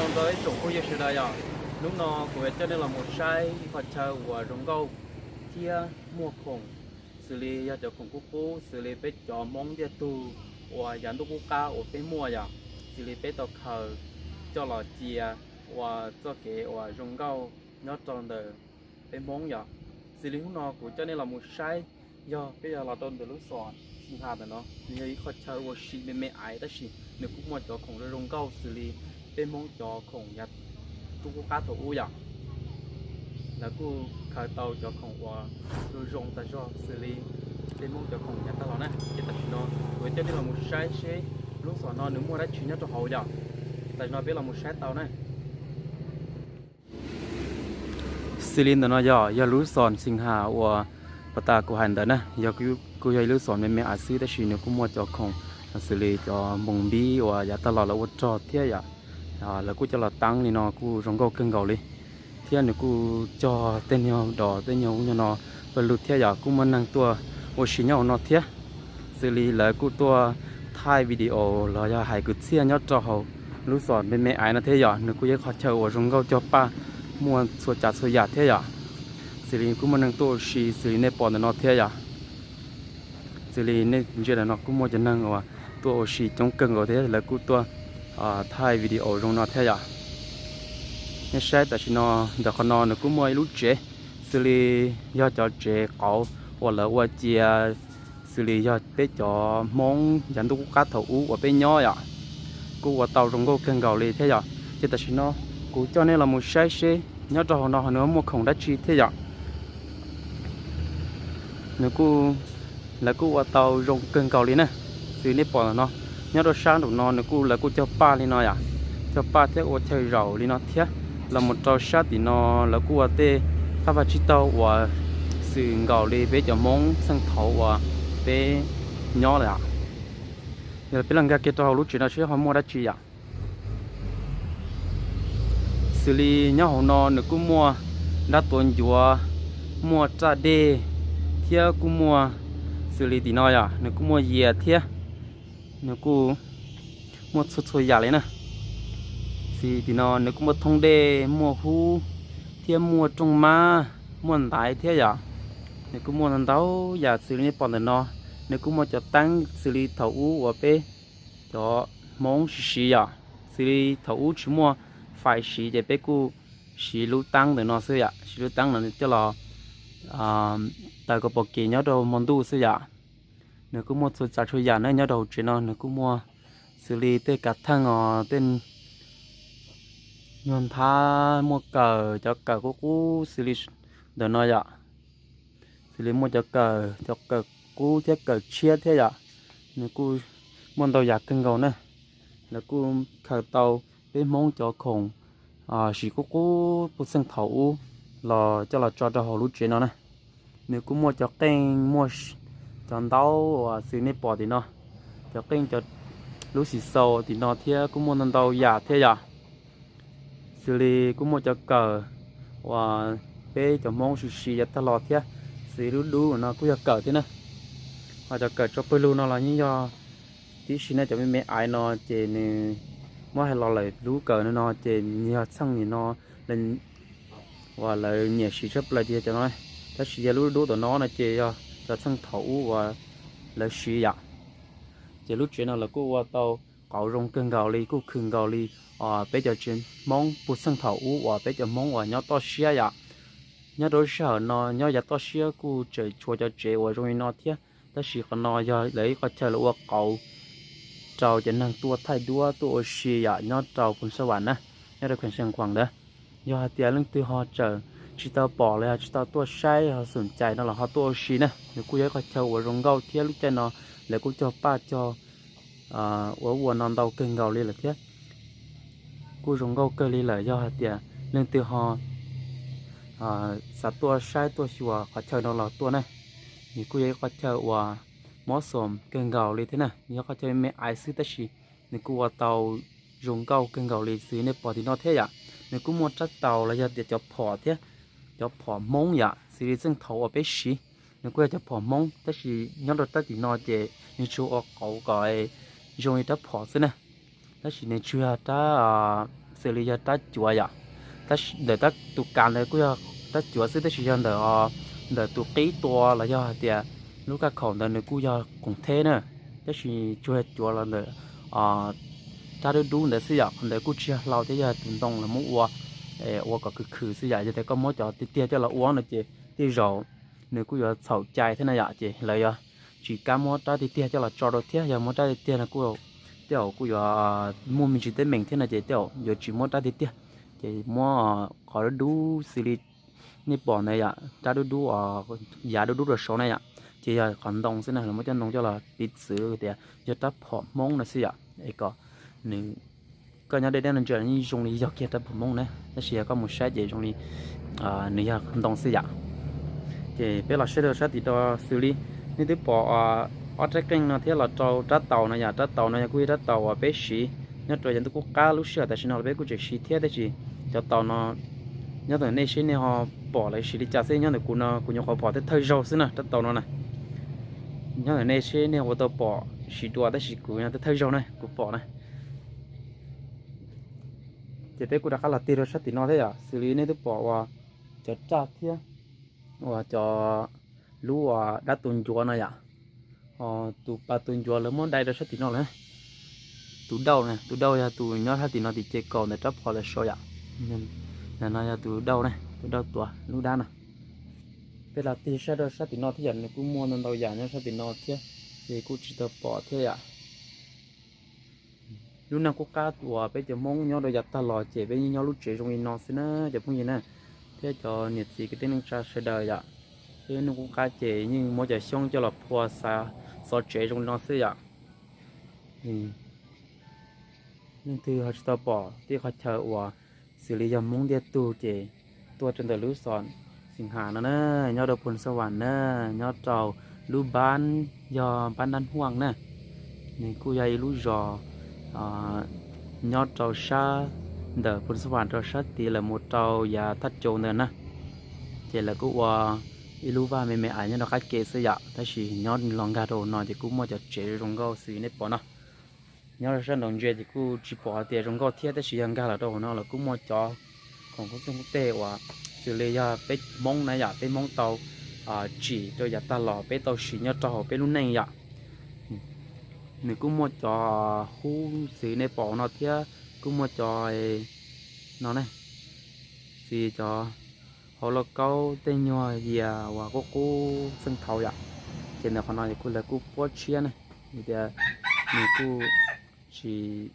Nyob zoo ib tsoom phooj ywg sawv daws yom, hnub no kuv yuav coj nej los mus saib ib qhov chaw uas zoo nkauj thiab muaj khoom, xws li yog cov khoom qub qub xws li peb cov Hmoob ntiag tug uas yav ntuj qub qab uas peb muaj yom, xws li peb tau khaws coj los cia ua txoj kev uas zoo nkauj nyob rau ntawm peb Hmoob yom. Xws li hnub no kuv coj nej los mus saib, yog peb yog los rau ntawm lub xom Xis Has ntawm no, nws yog ib qhov chaw ua si me me aiv tab sis nws kuj muaj cov khoom zoo zoo nkauj xws li peb Hmoob cov khoom yav ntuj qub qab thaum ub yom. Lawv kuj khaws tau cov khoom uas zoo zoo tas zog xws li peb Hmoob cov khoom yav tag los na. Ces tam sim no kuv coj nej los mus saib seb lub xom no nws muaj dab tsi nyob rau hauv yom. Tam sim no peb los mus saib tau na. Xws li ntawm no yog, yog lub xom Xis Has uas pas tas kuv hais ntawd na, yog kuj yog ib lub xom me me aiv xwb tab sis nws kuj muaj cov khoom xws li cov npoos npib uas yav tag los lawv ua rog thiab yom, lawv kuj coj los teeb li no kuj zoo nkauj kawg nkaus li. Thiab nws kuj cog tej nyuag dos tej nyuag ub nyuag no pawg lug thiab yom, kuj muaj neeg tuaj ua si nyob hauv no thiab. Xws li lawv kuj tuaj thaij video los yog hais kwv txhiaj nyob rau hauv lub xom me me aiv no thiab yom, nws kuj yog ib qhov chaw uas zoo nkauj cog paj muaj txhua tsav txhua yam thiab yom. Xws li kuj muaj neeg tuaj ua si xws li nej pom ntawm no thiab yom. Xws li nej ntsia ntawm no kuj muaj cov neeg uas tuaj ua si coob kawg nkaus thiab lawv kuj tuaj thaij video zoo no thiab yom. Nej saib tam sim no ntawm qhov no nws kuj muaj ib lub tsev, xws li yog cov tsev qauv uas lawv ua cia xws li yog peb cov Hmoob yav ntuj qub qab thaum ub uas peb nyob yom, kuj ua tau zoo nkauj kawg nkaus li thiab yom. Ces tam sim no kuv coj nej los mus saib seb nyob rau hauv no nws muaj khoom dab tsi thiab yom. Nws kuj, lawv kuj ua tau zoo kawg nkaus li na. Xws li nej pom ntawm no, nyob rau sab nraum no nws kuj, lawv kuj cog paj li no yom, cog paj thiab ua chaw zaum li no thiab. Los mus rau sab tim no lawv kuj ua tej qab vaj tsib taug uas xws nkaus li peb cov Hmoob txheej thaum uas peb nyob lawm yom. Yog peb los nkag kiag rau hauv lub tsev no seb ho muaj dab tsi yom. Xws li nyob hauv no nws kuj muaj dab tuav ncuav, muaj raj dej, thiab kuj muaj, xws li tim no yom, nws kuj muaj yias thiab, nws kuj muaj txhua txhua yam li na. Xws li tim no nws kuj muaj thoob dej, muaj hub, thiab muaj rooj mab, muaj ntaiv thiab yom. Nws kuj muaj ntau ntau yam xws li nej pom ntawm no. Nws kuj muaj cov teeb xws li thaum ub uas peb cov Hmoob siv siv yom. Xws li thaum ub tsis muaj fais siv ces peb kuj siv lub teeb ntawm no xwb yom, siv lub teeb no coj los taws kom pom kev nyob rau hmo ntuj xwb yom. Nws kuj muaj txhua tsav txhua yam na nyob rau hauv tsev no, nws kuj muaj xws li tej kav theej os, tej nyuag nthab, muaj kawm, cov kawm qub qub xws li ntawm no yom. Xws li muaj cov kawm, cov kawm qub thiab kawm tshiab thiab yom. Nws kuj muaj ntau yam kawg nkaus na. Lawv kuj khaws tau peb Hmoob cov khoom siv qub qub puv txheej thaum ub los coj los tso rau hauv lub tsev no na. Nws kuj muaj cov qeej, muaj cov ntaub uas xws nej pom tim no, cov qeej, cov lub xim xaus tim no thiab kuj muaj ntau ntau yam thiab yom. Xws li kuj muaj cov kawm uas peb cov Hmoob siv siv yav tag los thiab, xws li lub dub no kuj yog kawm thiab na. Ho cov kawm tso pawg lug no los yeej yog tib si na, cov me me aiv no ces nws muab hais los lawm, lub kawm no no ces nws yog txheej nim no uas lawv nyiam siv tshaj plaws ces yog cov no. Tab sis yog lub dub tom no no ces yog cov txheej thaum ub uas lawv siv yom. Ces lub tsev no lawv kuj ua tau qauv zoo kawg nkaus li, kuj khwm nkaus li peb cov tsev Hmoob puv txheej thaum ub uas peb cov Hmoob uas nyob toj siab yom. Nyob rau lub sij hawm no nyob yav toj siab kuj tseem tshuav cov tsev uas zoo li no thiab, tab sis qhov no yog lawv ib qhov chaw lawv ua qauv rau cov neeg tuaj thaij duab tuaj ua si yom, nyob rau Phoos Xab Vam na, nyob rau kheem Xeev Khuam ntawd. Yog hais tias leej twg ho tseem tsis tau pom los yog tsis tau tuaj saib ho xoom cai no los ho tuaj ua si na, nws kuj yog ib qhov chaw uas zoo nkauj thiab lub caij no lawv kuj cog paj cog ua ua no ntau kawg nkaus li lawm thiab. Kuj zoo nkauj kawg li lawm, yog hais tias leej twg ho xav tuaj saib tuaj xyuas qhov chaw no los tuaj na. Nws kuj yog ib qhov chaw uas mob xoom kawg nkaus li thiab na, nws yog qhov chaw me me aiv xwb tab sis nws kuj ua tau zoo nkauj kawg nkaus li xws nej pom tim no thiab yom. Nws kuj muaj rab taus los yog tias cov phom thiab, cov phom Hmoob yom, xws li txheej thaum uas peb siv, nws kuj yog cov phom Hmoob tab sis nyob rau rab tim no ces nws tsuas ua qauv kom zoo li rab phom xwb na. Tab sis nws tsuas yog rab xws li yog rab cuav yom. Tab sis ntawm tus kas ntawd kuj yog rab cuav xwb, tab sis yog ntawm, ntawm tus qib tua los yog hais tias lub kaj khaum ntawd nws kuj yog khoom theb na, tab sis tsuas yog cuav los ntawm rab dub dub ntawd xwb yom. Qhov ntawd kuj tsis yog hlau thiab, yog tus ntoo lawv muab ua, ua kom khwv khwv xwb yom. Yog tias koj muab cov tiag tiag coj los ua no ces tej zaum nws kuj yuav txhaum cai thiab na yom, ces lawv yuav tsis kam muab rab tiag tiag coj los tso rau thiab. Yog muab rab tiag tiag no kuj, tej zaum kuj yuav muaj me ntsis teeb meem thiab no ces tej zaum yuav tsis muab rab tiag tiag, ces muab qhov dub dub xws li nej pom ntawd yom, rab dub dub, yav dub dub rau saud na yom, ces yog qhov ntoo xwb na, lawv muab cov ntoo coj los piv txwv tias yog rab phom Hmoob no xwb yom, es kom nws, koj nyob deb deb no ntsia yeej zoo li yog kiag rab phom Hmoob na, tab sis yog koj mus saib ces zoo li nws yog ntoo xwb yom. Ces peb los saib rau sab tim no xws li nej twb pom ob rab qeej no thiab los rau rab taus no yom. Rab taus no yog kuj yog rab taus uas peb siv nyob rau yav ntuj qub qab lub sij hawm tam sim no los peb kuj tseem siv thiab, tab sis cov taus no nyob ntawm nej seb nej ho pom lawv siv li cas xwb, nyob ntawm kuv no kuv nyuam qhuav pom thawj thawj zaug xwb na rab taus no na. Nyob ntawm nej seb nej ua tau pom siv dua, tab sis kuv no thawj thawj zaug na kuv pom na. Ces peb kuj rov qab los tig rau sab tim no thiab yom, xws li nej twb pom uas cov raj thiab uas cov, lub uas dab tu ncuav no yom. Tus pas tu ncuav lawv muab dai rau sab tim no lawm. Tus dauj na, tus dauj yog tus nyob sab tim no tim ces kaum ntawm rab phom ntawm saud yom. Ntawm no yog tus dauj na, tus dauj tuav lub dab no. Peb los tig saib rau sab tim no thiab yom, nws kuj muaj ntau ntau yam nyob sab tim no thiab, ces kuj tsis tau pom thiab yom. Lub neej qub qab uas peb cov Hmoob nyob rau yav tag los ces peb yeej nyob lub tsev zoo li no xwb na cov phooj ywg na, thiab cov niam txiv kwv tij neej tsa sawv daws yom. Peb lub neej qub qab ces yeej muab cov xyoob coj los phua xov tsev zoo li no xwb yom. Leej twg ho tsis tau pom tej qhov chaw uas xws li yog Hmoob ntiaj tug ces tuaj rau ntawm lub xov Xeem Has no na, nyob rau Phoos Xab Vam na, nyob rau lub npab yog npab Nab Huaj na. Nws kuj yog ib lub zos nyob rau sab ntawm Phoos Xab Vam rau sab tid lawm mus rau yav Thaj Cau ntawd na. Ces lawv kuj ua ib lub vaj me me ais nyob rau qab ke xwb yom, tab sis nyob los nkag rau hauv no ces kuj muaj cov tsev zoo nkauj xws li nej pom no. Nyob rau sab nraud ntsia ces kuj tsis pom hais tias zoo nkauj thiab, tab sis yog nkag los rau hauv no lawv kuj muaj cov khoom kub txeeg kub teg uas xws li yog peb Hmoob na yom, peb Hmoob tau tsim rau yav tag los peb tau siv nyob rau hauv peb lub neej yom. Nws kuj muaj cov hub xws nej pom no thiab, kuj muaj cov no ne, xws cov hauv lauj kaub tej nyuag yias uas qub qub txheej thaud yom. Ces ntawm qhov no kuj lawv kuj puab tshiab ne, vim tias nws kuj tsis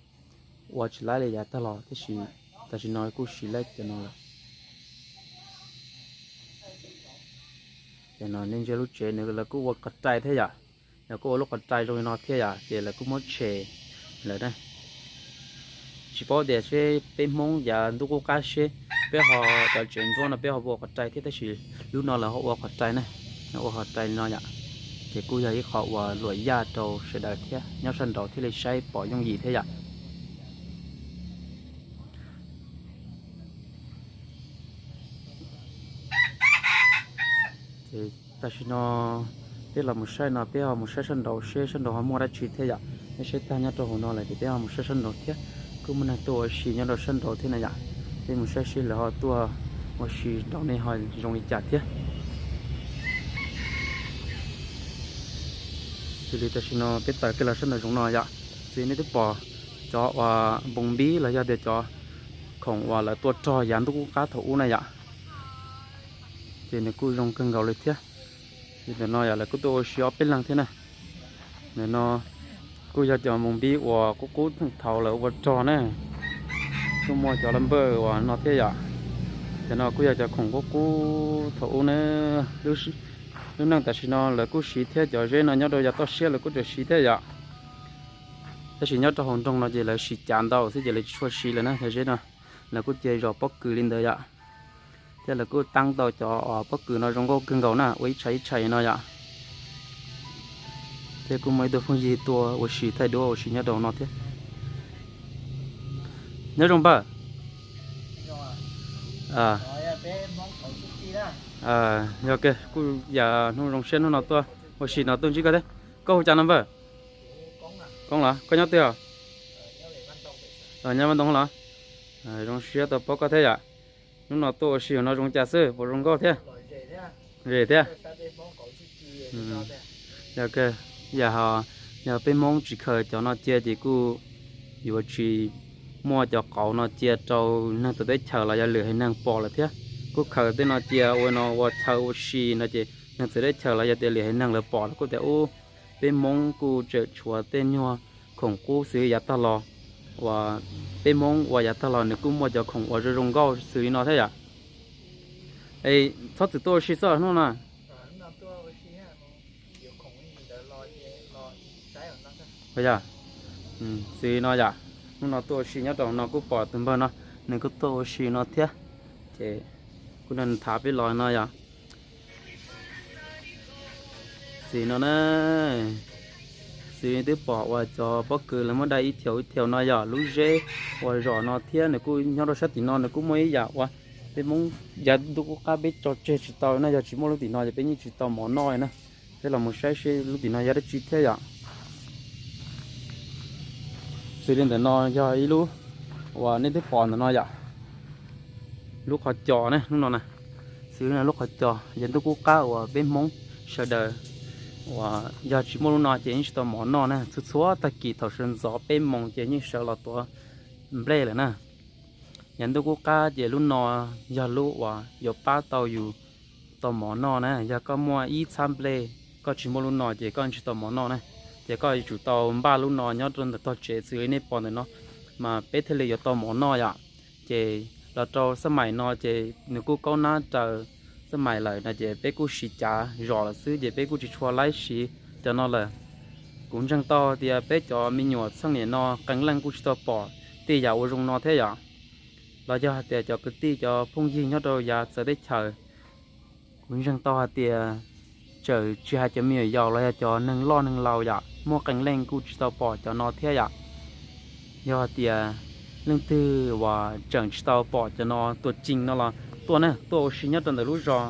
ua tsis laib li yav tag los, tab sis tam sim no kuj siv laib cov no lawm. Ces no nej ntsia lub tsev nws lawv kuj ua qhov rai thiab yom, lawv kuj ua lub qhov rai zoo li no thiab yom, ces lawv kuj muab tshem lawm na. Tsis paub tias seb peb Hmoob yav ntuj qub qab seb peb ho cov tsev nruab no peb ho ua qhov rai thiab, tab sis lub no lawv ho ua qhov rai na, ua qhov rai li no yom. Ces kuj yog ib qho uas luam yaj rau sawv daws thiab nyob sab nraud thiaj li saib pom yooj yim thiab yom. Ces tam sim no peb los mus saib no, peb ho mus saib sab nraud seb sab nraud ho muaj dab tsi thiab yom. Nej saib tag nyob rau hauv no lawm ces peb ho mus saib sab nraud thiab. Kuj muaj neeg tuaj ua si nyob rau sab nraud thiab na yom. Peb mus saib seb lawv ho tuaj ua si nraud ne ho zoo li cas thiab. Xws li tam sim no peb tawm kiag los sab nraum zoov no yom, xws li nej twb pom cov uas npoos npib los yog tias cov khoom uas lawv tua rog yav ntuj qub qab thaum ub na yom, ces nws kuj zoo kawg nkaus li thiab. Xws li ntawm no yom, lawv kuj tuaj ua si ob peb leeg thiab na. Ntawm no kuj yog cov npoos npib uas qub qub thaum lawv ua rog na, kuj muaj cov laj npawj uas no thiab yom. Cov no kuj yog cov khoom qub qub thaum ub na. Lub neej tam sim no lawv kuj siv thiab, cov zeb no nyob rau yav toj siab lawv kuj tseem siv thiab yom. Tab sis nyob rau hauv nroog no ces lawv siv cav ntau xwb ces lawv tsis tshua siv lawm na. Cov zeb no lawv kuj cia zos pob kws li ntawd yom, thiab lawv kuj tab tau cov pob kws no zoo nkauj kawg nkaus na, ua ib tshais ib tshais no yom. Thiab kuj muaj ib tug phooj ywg tuaj ua si thaij duab ua si nyob rau no thiab. Nyob zoo npawg. Yog kuj yam hnub zoo siab hnub no tuaj ua si no tuaj ntsib koj thiab. Koj hu cas no npawg? Koob los koj nyob twg os? Nyob Vaj Ntoo los? Zoo siab tau paub koj thiab yom. Hnub no tuaj ua si no zoo cas xwb, puas zoo nkauj thiab? Ze thiab. Yog, yog, yog peb Hmoob tsis khaws cov no cia ces kuj yuav tsis muaj cov qauv no cia rau neeg txawv teb chaws los yog lwm haiv neeg pom lawm thiab. Kuj khaws tej no cia ua no ua chaw ua si no ces neeg txawv teb chaws los yog tias lwm haiv neeg lawv pom lawv kuj tias ub, peb Hmoob kuj tseem tshuav tej nyuag khoom qub xws li yav tag los, uas peb Hmoob uas yav tag los nws kuj muaj cov khoom uas zoo zoo nkauj xws li no thiab yom. Es txhob txwm tuaj ua si xwb hnub no. Yog, xws li no yom, hnub no tuaj ua si nyob rau no kuj pom tus npawg no, nws kuj tuaj ua si no thiab, ces kuj nrog nws tham peb los no yom. Xws li no na, xws li twb pom uas cov pob kws lawv muab dai ib thiaus ib thiaus no yog lub zeb uas zos no thiab nws kuj nyob rau sab tim no nws kuj muaj ib yam uas peb Hmoob yav ntuj qub qab peb tso tseg tsis tau na, yog tsis muaj lub tim no ces peb yeej tsis tau mov noj na. Peb los mus saib seb lub tim no yog dab tsi thiab yom. Xws li ntawm no yog ib lub uas nej twb pom ntawm no yom, lub qhov cos ne, lub no na, xws li lub qhov cos yav ntuj qub qab uas peb Hmoob sawv daws uas yog tsis muaj lub no ces yeej tsis tau mov noj na. Txhua txhua tag kis thaum sawv ntxov peb moos ces yeej sawv los tuav nplej lawm na. Yav ntuj qub qab ces lub no yog lub uas yuav pab tau yus tau mov noj na. Yog koj muaj ib txhab nplej, koj tsis muaj lub no ces koj tsis tau mov noj na. Ces koj yuav tsum tau npaj lub no nyob rau ntawm tog tsev xws li nej pom ntawm no, mas peb thiaj li yuav tau mov noj yom. Ces los rau xab maim no ces nws kuj kaub nab raws xab maim lawm no ces peb kuj siv cav zos lawm xwb ces peb kuj tsis tshua laib siv cov no lawm. Kuv ntseeg tau tias peb cov me nyuam txheej niam no qee leej kuj tsis tau pom tej yam ua zoo no thiab yom. Los yog hais tias cov kwv tij cov phooj ywg nyob rau yav txawv teb chaws, kuv ntseeg tau hais tias txawm tsis hais cov me nyuam yaus los yog cov neeg loj neeg laus yom, muaj qee leej kuj tsis tau pom cov no thiab yom. Yog hais tias leej twg uas tseem tsis tau pom cov no tuaj tseem no los tuaj na, tuaj ua si nyob rau ntawm lub zos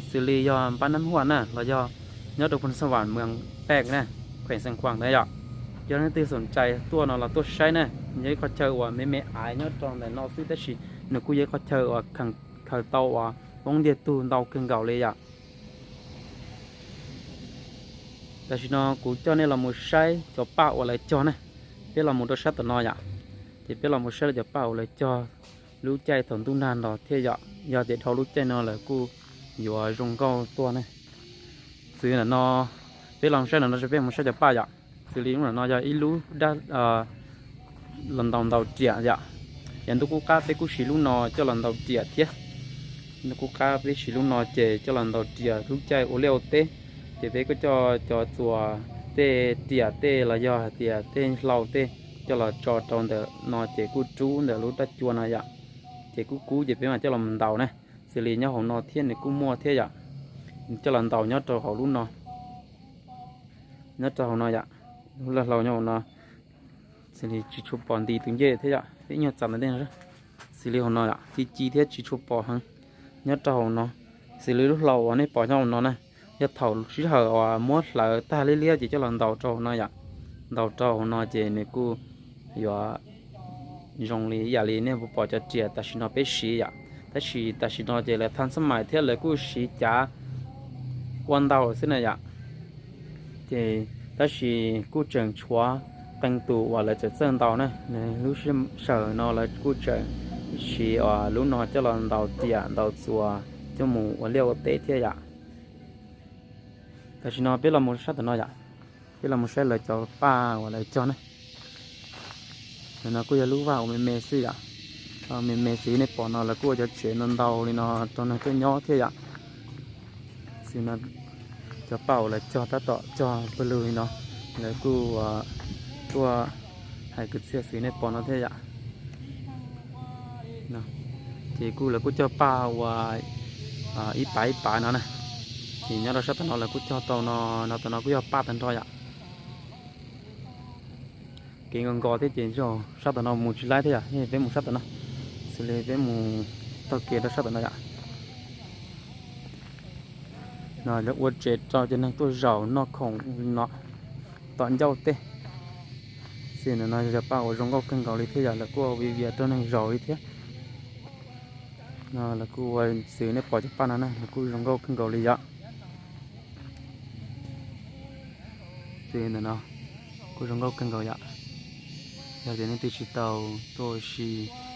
xws li yog Npab Nab Huaj na los yog nyob rau Phoos Xas Vam Mees Pem na, Khueem Xeem Khuam ntawd yom. Yog leej twg xoom cai tuaj no los tuaj saib na, yog ib qhov chaw uas me me aiv nyob rau ntawm no xwb tab sis nws kuj yog ib qhov chaw uas khaws tau uas poob ntiag tug ntau kawg nkaus li yom. Tam sim no kuv coj nej los mus saib cov paj uas lawv cog na. Peb los mus rau sab tom no yom, ces peb los mus saib lawv cov paj uas lawv cog lub caij thaum ntuj nag nrog thiab yom. Yog tias dhau lub caij no lawm kuj yuav zoo nkauj tuaj ne. Xws li ntawm no, peb los saib ntawm no, peb mus saib cov paj yom. Xws li lub ntawm no yog ib lub dab los ntaus ntaus riam yom. Yav ntuj qub qab peb kuj siv lub no coj los ntaus riam thiab. Ntuj qub qab peb siv lub no ces coj los ntaus riam lub caij ua liaj ua teb. Ces peb kuj coj cov txuas tej riam tej los yog hais tias tej hlau tej coj los tso rau ntawm no ces kuj rub ntawm lub dab cua no yom. Ces kub kub ces peb mam coj los ntaus na. Xws li nyob hauv no thiab nws kuj muaj thiab yom. Coj los ntaus nyob rau hauv lub no, nyob rau hauv no yom. Lub laj hlau nyob hauv no, xws li tsis tshua pom nti tus ncej thiab yom, peb ib nyuag txav ntawm tej no. Xws li hauv no yom, ci ci thiab tsis tshua pom heev nyob rau hauv no. Xws li lub hlau uas nej pom nyob hauv no na, yog thaum sij hawm uas muab hlawv tag liab liab ces coj los ntaus rau hauv no yom. Ntaus rau hauv no ces nws kuj yuav zoo li ib yam li nej puas pom cov riam tam sim no peb siv yom. Tab sis tam sim no ces lawv thaj xab mais thiab lawv kuj siv cav ua ntau xwb na yom. Ces tab sis kuj tseem tshuav qee tus uas lawv txawm txawj ntaus na, lub sij hawm no lawv kuj tseem siv lub no coj los ntaus riam ntaus txuas coj mus ua liaj ua teb thiab yom. Tam sim no peb los mus sab tom no yom, peb los mus saib lawv cov paj uas lawv cog na. Ntawm no kuj yog lub vaj uas me me xwb yom. Me me xwb nej pom no lawv kuj ua cov tsev ntau ntau li no rau neeg tuaj nyob thiab yom. Xwb no cov paj uas lawv cog tab tom cog pawg lug li no, lawv kuj tuaj hais kwv txhiaj xwb nej pom no thiab yom. Ces kuj lawv kuj cog paj uas ib pav ib pav no na. Ces nyob rau sab tom no lawv kuj cog tau no, no tom no kuj yog paj tag nrho yom. Kev nkaus nkaus thiab ces sab tom no mus tsis laib thiab yom, peb mus sab tom no, xws li peb mus taug kev rau sab tom no yom. No lawv ua tsev rau cov neeg tuaj zaum noj khoom no tom ncauj tej. Xws ntawm no yog paj uas zoo nkauj kawg nkaus li thiab yom, lawv kuj ua viv vias rau neeg zaum li thiab. No lawv kuj ua xws nej pom cov paj no na, lawv kuj zoo nkauj kawg nkaus li yom. Xws ntawm no kuj zoo nkauj kawg nkaus yom. Yog tias leej twg tsis tau tuaj ua si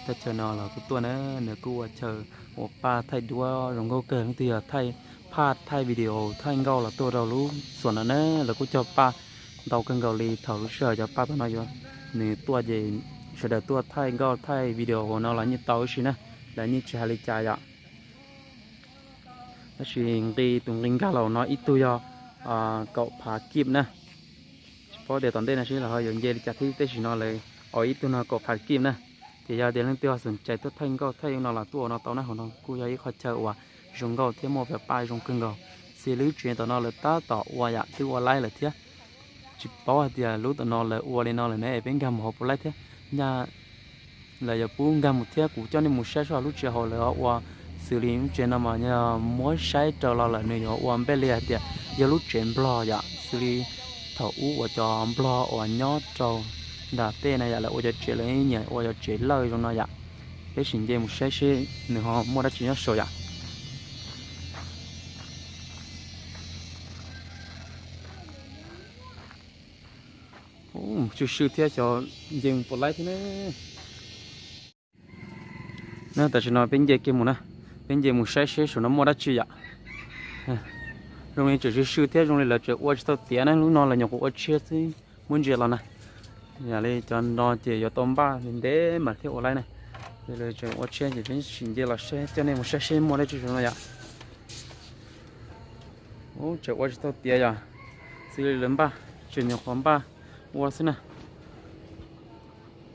teb chaws no los kuj tuaj na, nws kuj ua chaw ua paj thaij duab zoo nkauj kawg. Leej twg yog thaij phaj thaij video thaij nkauj los tuaj rau lub xuam no na, lawv kuj cog paj ntau kawg nkaus li. Thaum lub sij hawm cov paj tom no yuav nws tuaj ces sawv daws tuaj thaij nkauj thaij video no los yeej tau ib si na, lawv yeej tsis hais li cas yom. Tab sis nqi tus nqi nkag los no ib tug yog kaum phav kib na. Tsis paub tias tom ntej no seb lawv ho yuav nce li cas thiab, tab sis no lawv ua ib tug no kaum phav kib na. Ces yog tias leej twg ho xom cai tuaj thaij nkauj thaij no los tuaj ua no tau na, hauv no kuj yog ib qho chaw uas zoo nkauj thiab muaj paj zoo kawg nkaus. Xws lub tsev tom no lawv tab tom ua yam twb ua laib lawm thiab. Tsis paub hais tias lub tom no lawv ua li no lawm ne es peb nkag mus hauv puas laib thiab. Nyaj lawv yuav pub nkag mus thiab kuv coj nej mus saib seb lub tsev hauv lawv ua xws li lub tsev no mas yog muab saib raws los lawm nws yuav ua npej li hais tias yog lub tsev nplog yom, xws li thaum ub uas cov nplog uas nyob rau nram tej na yom, lawv ua cov tsev lawv nyiam ua cov tsev lawj zoo no yom. Peb sim nce mus saib seb nws ho muaj dab tsi nyob saum yom. Tsw sw thiab xyov nce mus puas laib thiab ne. Na tam sim no peb nce kiag mus na, peb nce mus saib seb saum no muaj dab tsi yom. Zoo li tseem sw sw thiab zoo li lawv tseem ua tsis tau tiav na, lub no lawv nyuam qhuav ua tshiab xwb muab ntsia los na. Yam li cov no ces yuav tau npaj ntev mas thiaj ua laib na. Ces lawv tseem ua tshiab ces peb sim nce los saib, coj nej mus saib seb muaj dab tsi saum no yom. Ub, tseem ua tsis tau tiav yom, xws li lawv npaj, tseem nyuam qhuav npaj ua xwb na.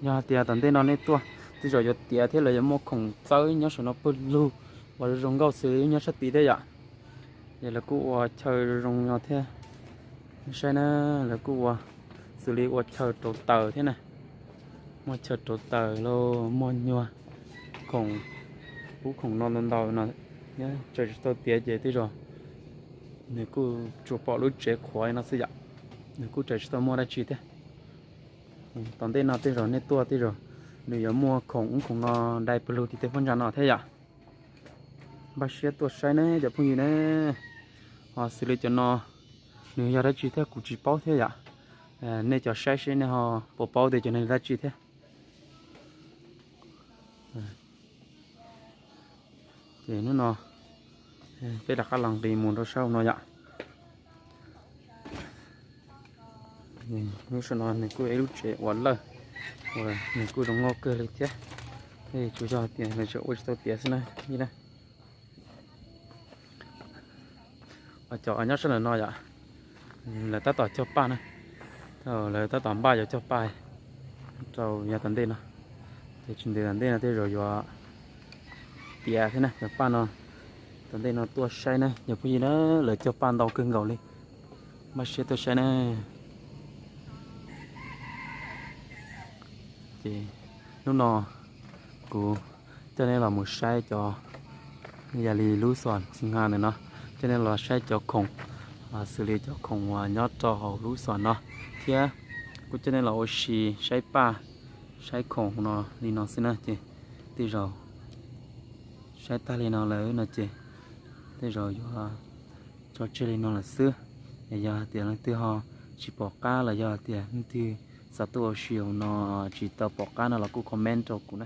Yog hais tias tom ntej no nej tuaj, tej zaum yuav tiav thiab lawv yuav muaj khoom txawb nyob saum no pawg lug uas zoo nkauj xws li nyob sab tid thiab yom. Ces lawv kuj ua chaw zoo no thiab. Saib na, lawv kuj ua xws li ua chaw rauv taws thiab na. Muaj chaw rauv taws los muaj nyuag khoom, ub, khoom no ntau ntau no. Tseem tsis tau tiav ces tej zaum nws kuj tsuas pom lub tsev qhuav li no xwb yom. Nws kuj tseem tsis tau muaj dab tsi thiab. Tom ntej no tej zaum nej tuaj tej zaum nws yuav muaj khoom ub khoom no dai pawg lug tim tej phab ntsa no thiab yom. Npaj siab tuaj saib ne cov phooj ywg ne. Ho xws li cov no nws yog dab tsi thiab kuv tsis paub thiab yom. Nej cov saib seb nej ho puas paub tias cov no yog dab tsi thiab. Ces hnub no peb rov qab los nqis mus rau sab hauv no yom. Lub sij hawm no nws kuj ib lub tsev uas lawj, uas nws kuj zoo nkauj kawg li thiab. Tsuas yog tias lawv tseem ua tsis tau tiav xwb na. Cov nyob sab ntawm no yom, lawv tab tom cog paj na, lawv tab tom npaj yuav cog paj rau yav tom ntej no. Ces tsis ntev tom ntej no tej zaum yuav tiav thiab na, cov paj no. Tom ntej no tuaj saib na cov phooj ywg na, lawv cog paj ntau kawg nkaus li. Npaj siab tuaj saib na. Ces hnub no kuv coj nej los mus saib cov, yam li lub xos txi nka ntawm no, coj nej los saib cov khoom xws li cov khoom uas nyob rau hauv lub xos no, thiab kuj coj nej los ua si saib paj, saib khoom no li no xwb na. Ces tej zaum saib tag li no lawm no ces tej zaum yuav tso tseg li no lawm xwb. Es yog hais tias leej twg ho tsis pom qab los yog hais tias leej twg xav tuaj ua si hauv no tsis tau pom qab no los kuj comment rau kuv na.